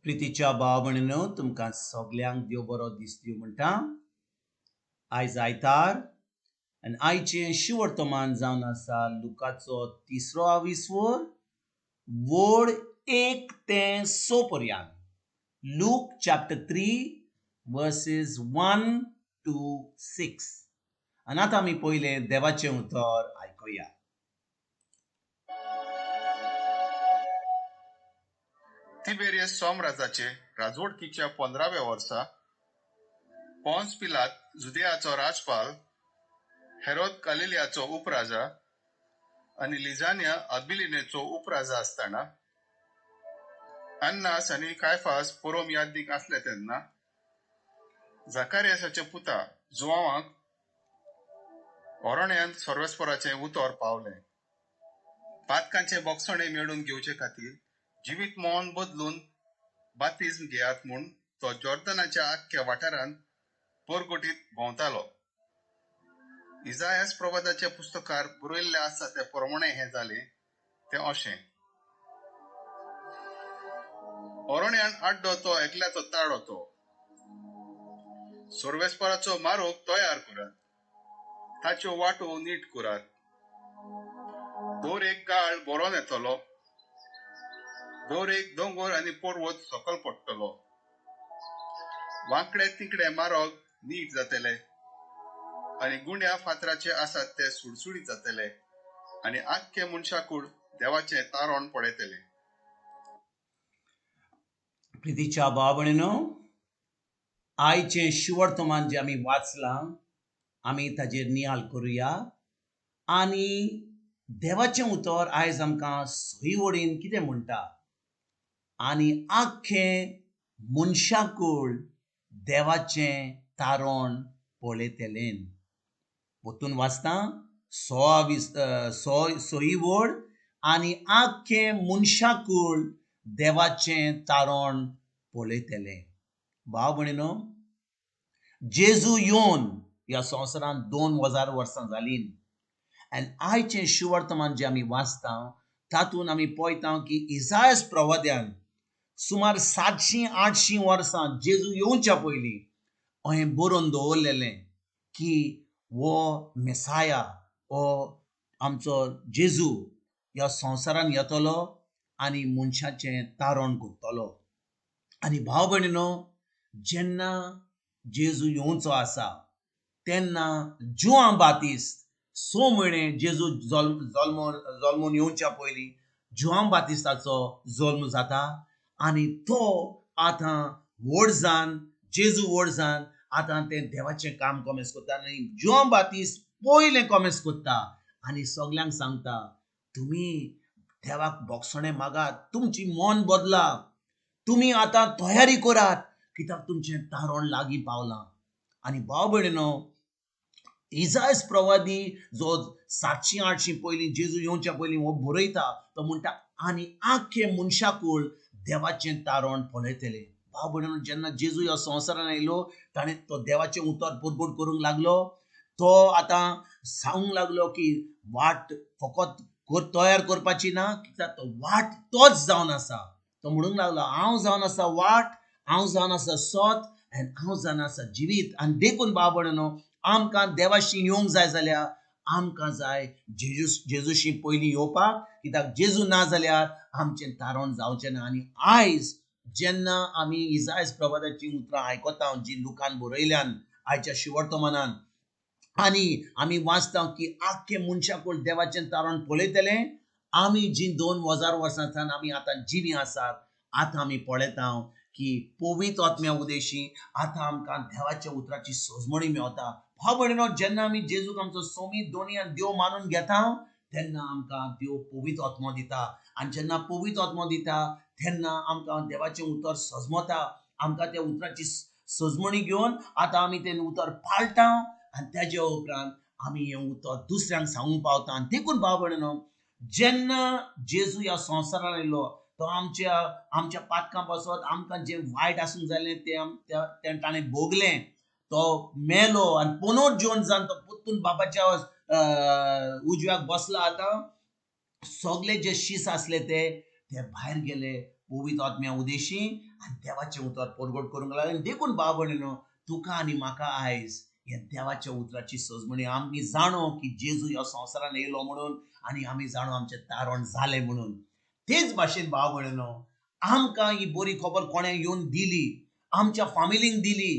प्रितीच्या भाव भयणीनो, तुमकां सगल्यांक देव बरो दीस दिवं म्हणटा. आयज आयतार आनी आयचें शिवर्तमान जावन आसा लुकाचो तिसरो आविस्वर वड 1 ते 6 पर्यंत. Luke chapter 3 verses 1 to 6. आनी आतां आमी पयलें देवाचें उतर आयकुया. तिबेरियस सोमराजाचे राजवटकीच्या 15व्या वर्सा पॉन्स पिलात जुदेयाचो राजपाल, हेरोद गालिलियाचो उपराजा आनी लिझानिया अबिलिनेचो उपराजा आसतना अन्नास आनी कायफास पोरोम यादीक आसले तेन्ना जाकारियासाच्या पुता जुआवाक ओरण्यांत सर्वेस्पराचें उतर पावलें. पातकांचें बोगसणें मेळून घेवचे खातीर जिवीत मन बदलून बातिज्म घेयात म्हूण तो जॉर्दनाच्या आख्ख्या वाठारांत पोरगोटीत भोंवतालो. इजायास प्रवादाच्या पुस्तकार बरयल्लें आसा ते प्रमाणें हें जालें तें अशें: ओरण्यान आड्डो तो एकल्याचो ताळो तो, सर्वेस्पराचो मारोग तयार करात, ताच्यो वाटो नीट करात, दर एक गाळ भरोन येतलो, दर एक दोंगर आनी पर्वत सकल पडटलो, वांकडे तिकडे मारोग नीट जातले आनी गुंड्या फातराचे आसात ते सुडसुडीत जातले आनी आख्खे मनशाकूड देवाचें तारण पळयतले. प्रितीच्या भाव भयणीनो, आयचें शिवर्तमान जें आमी वाचलां आमी ताजेर नियाल करुया आनी देवाचें उतर आयज आमकां सही वडीन कितें म्हणटा आनी आख्खें मनशाकूळ देवाचें तारण पळयतलें. पोतून वाचता सही वड आनी आख्खें मनशाकूळ देवाचें तारण पळयतलें. भाव भयणीनो, जेजू येवन ह्या संवसारांत 2000 वर्सां जालीं आनी आयचें शिवर्तमान जें आमी वाचता तातूंत आमी पळयता की इजायस प्रवाद्यान सुमार 700-800 वर्सां जेजू येवच्या पयलीं अहें बरोवन दवरलेलें की हो मेसाया, हो आमचो जेजू ह्या संवसारांत येतलो आनी मनशाचें तारण करतलो. आनी भाव भयणीनो, जेन्ना जेजू येवचो आसा तेन्ना जुआंव बातिस्त 6 म्हयने जेजू जल्मून येवच्या पयलीं जुआंव बातिस्ताचो जल्म जाता आनी तो आतां व्हड जावन, जेजू व्हड जावन आतां तें देवाचें काम कोमेस करता आनी जुआंव बातिस्त पयलें कोमेस करता आनी सगल्यांक सांगता, तुमी देवाक बोगसणें मागात, तुमची मन बदला, तुमी आतां तयारी करात कित्याक तुमचें तारण लागीं पावलां. आनी भाव भयणीनो, इजायस प्रवादी जो 700-800 पयलीं जेजू येवच्या पयलीं हो बरयता तो म्हणटा आनी आख्खें मनशाकूळ देवाचें तारण पळयतलें. भाव भयणीनो, जेन्ना जेजू ह्या संवसारान आयलो ताणें तो देवाचें उतर परगट करूंक लागलो. तो आतां सांगूंक लागलो की वाट फकत तयार करपाची ना, कित्याक तो वाट तोच जावन आसा. तो म्हणूंक लागलो, हांव जावन आसा वाट, हांव जावन आसा सत आनी हांव जावन आसा जिवीत. आनी देखून भाव भयणीनो, आमकां देवाशी येवंक जाय जाल्यार आमकां जाय जेजूशी पयलीं येवपाक, कित्याक जेजू ना जाल्यार आमचें तारण जावचें ना. आनी आयज जेन्ना आमी इजायस प्रवादाचीं उतरां आयकता जीं लुकान बरयल्यान आयच्या शिवर्तमानान आनी आमी वाचता की आख्खें मनशाकूळ देवाचें तारण पळयतलें, आमी जीं 2000 वर्सां सावन आमी आतां जिवीं आसात, आतां आमी पळयता की पवित्र आत्म्या उदेशी आतां आमकां देवाच्या उतराची सजमणी मेवता. भाव भयणीनो, जेन्ना आमी जेजूक आमचो सोमी दोनी आनी देव मानून घेता तेन्ना आमकां देव पवित्र आत्मो दिता आनी जेन्ना पवित्र आत्मो दिता तेन्ना आमकां देवाचें उतर सजमता. आमकां त्या उतराची सजमणी घेवन आतां आमी तें उतर पाळटा आनी तेज्या उपरांत आमी हें उतर दुसऱ्यांक सांगूंक पावता. आनी देखून भाव भयणीनो, जेन्ना जेजू ह्या संवसारान आयलो तो आमच्या आमच्या पातकां पासत आमकां जें वायट आसूंक जालें तें ताणें भोगलें. तो मेलो आनी पुनर्जीवन जावन तो परतून बाबाच्या उजव्याक बसला. आतां सगळे जे शीस आसले ते ते भायर गेले पवित्र आत्म्या उदेशी आनी देवाचें उतर परगट करूंक लागले. देखून भाव भयणीनो, तुका आनी म्हाका आयज ह्या देवाच्या उतराची सजमणी आमी जाणो की जेजू ह्या संवसारान येयलो म्हणून आनी आमी जाणो आमचें तारण जालें म्हणून. तेच भाशेन भाव भयणीनो, आमकां ही बरी खबर कोणें येवन दिली, आमच्या फामिलींक दिली,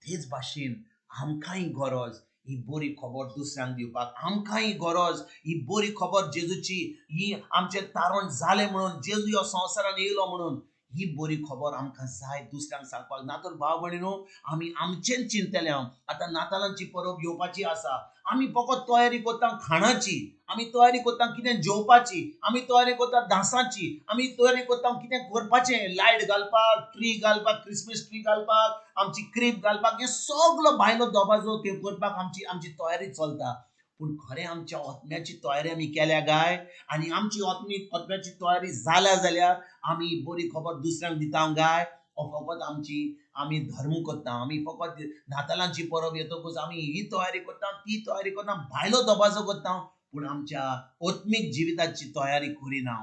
तेच भाशेन आमकांय गरज ही बरी खबर दुसऱ्यांक दिवपाक, आमकांय गरज ही बरी खबर जेजूची, ही आमचें तारण जालें म्हणून, जेजू ह्या संवसारान येयलो म्हणून ही बरी खबर आमकां जाय दुसऱ्यांक सांगपाक. ना तर भाव भयणीनो, आमी आमचेंच चिंतले. आतां नातालांची परब येवपाची आसा, आमी फकत तयारी करता खाणाची, आमी तयारी करता कितें जेवपाची, आमी तयारी करता डांसाची, आमी तयारी करता कितें करपाचें, लायट घालपाक, ट्री घालपाक, क्रिसमस ट्री घालपाक, आमची क्रीप घालपाक, हें सगलो भायलो दबाजो ते करपाक आमची आमची तयारी चलता. पूण खरें आमच्या आत्म्याची तयारी आमी केल्या काय? आनी आमची आत्म्याची तयारी जाल्या जाल्यार आमी बरी खबर दुसऱ्यांक दिता काय? ओ फकत आमची आमी धर्म करता, आमी फकत नातालांची परब येतकूच आमी ही तयारी करता, ती तयारी करता, भायलो दबाजो करता, पूण आमच्या आत्मीक जिविताची तयारी करिना.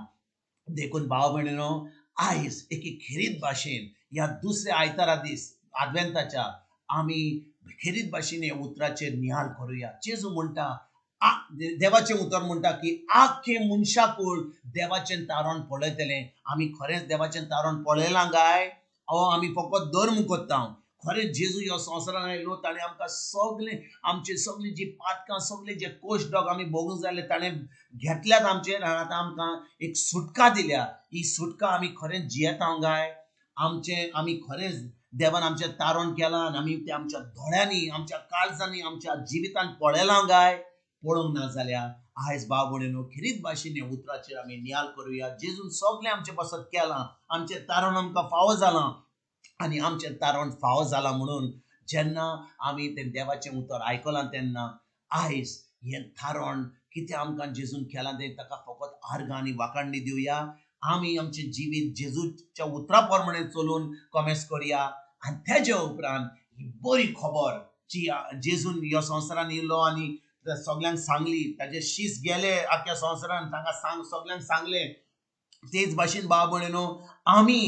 देखून भाव भयणीनो, आयज एके खेरीत भाशेन ह्या दुसऱ्या आयतारा दीस आदवेंताच्या आमी खेरीत भाशेन ह्या उतराचेर निहाल करुया. जेजू म्हणटा, देवाचें उतर म्हणटा की आख्खें मनशाकूळ देवाचें तारण पळयतलें. आमी खरेंच देवाचें तारण पळयलां काय? ओ आमी फकत धर्म करता? खरें जेजू ह्या संवसारान आयलो, ताणें आमकां सगळें आमचे सगळीं जी पातकां, सगळे जे कोश डॉग आमी भोगूंक जाले ताणें घेतल्यात आमचेर आनी आतां आमकां एक सुटका दिल्या. ही सुटका आमी खरेंच जियेता काय? आमचें आमी खरेंच देवान आमचें तारण केलां आनी आमी तें आमच्या दोळ्यांनी, आमच्या काळजांनी, आमच्या जिवितान पळयलां काय? पळोवंक ना जाल्यार आयज भाव भयणीनो, खेरीत भाशेन ह्या उतराचेर आमी नियाल करुया. जेजून सगळें आमचें पासत केलां, आमचें तारण आमकां फावो जालां आनी आमचें तारण फावो जालां म्हणून जेन्ना आमी तें देवाचें उतर आयकलां तेन्ना आयज हें तारण कितें आमकां जेजून केलां तें ताका फकत आर्गां आनी वाखाणणी दिवया. आमी आमचें जिवीत जेजूच्या उतरा प्रमाणे चलून कॉमेस करुया आनी तेजे उपरांत ही बरी खबर जी जेजून ह्या संवसारान येयलो आनी सगल्यांक सांगली, ताजे शीस गेले आख्ख्या संवसारान, तांकां सगल्यांक सांगलें. तेच भाशेन भाव भयणीनो, आमी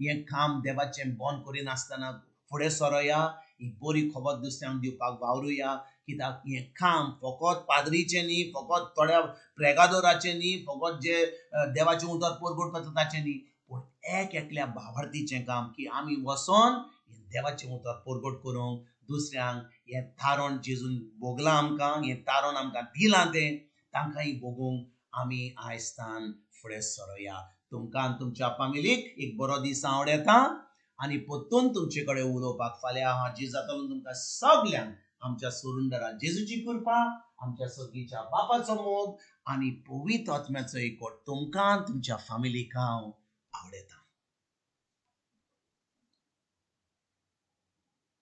हें काम देवाचें बंद करिनासतना फुडें सरोया, ही बरी खबर दुसऱ्यांक दिवपाक वावरुया. कित्याक हें काम फकत पाद्रीचें न्ही, फकत थोड्या प्रेगादोराचें न्ही, फकत जे देवाचें उतर परगट करता ताचें न्ही, पूण एक एकल्या भावार्थीचें काम की आमी वचोन देवाचें उतर परगट करूंक दुसऱ्यांक हें तारण जेजून भोगलां आमकां, हें तारण आमकां दिलां तें तांकांय भोगूंक आमी आयज तान फुडें सरोया. तुमकां आनी तुमच्या फामिलीक एक बरो दीस आवडटा आनी परतून तुमचे कडेन उलोवपाक फाल्यां हाजीर जातलो. तुमकां सगल्यांक आमच्या सुरुंदरा जेजूची कृपा, आमच्या सर्गीच्या बापाचो मोग आनी पवित्र आत्म्याचो एकवट तुमकां तुमच्या फामिलीक हांव आवडटा.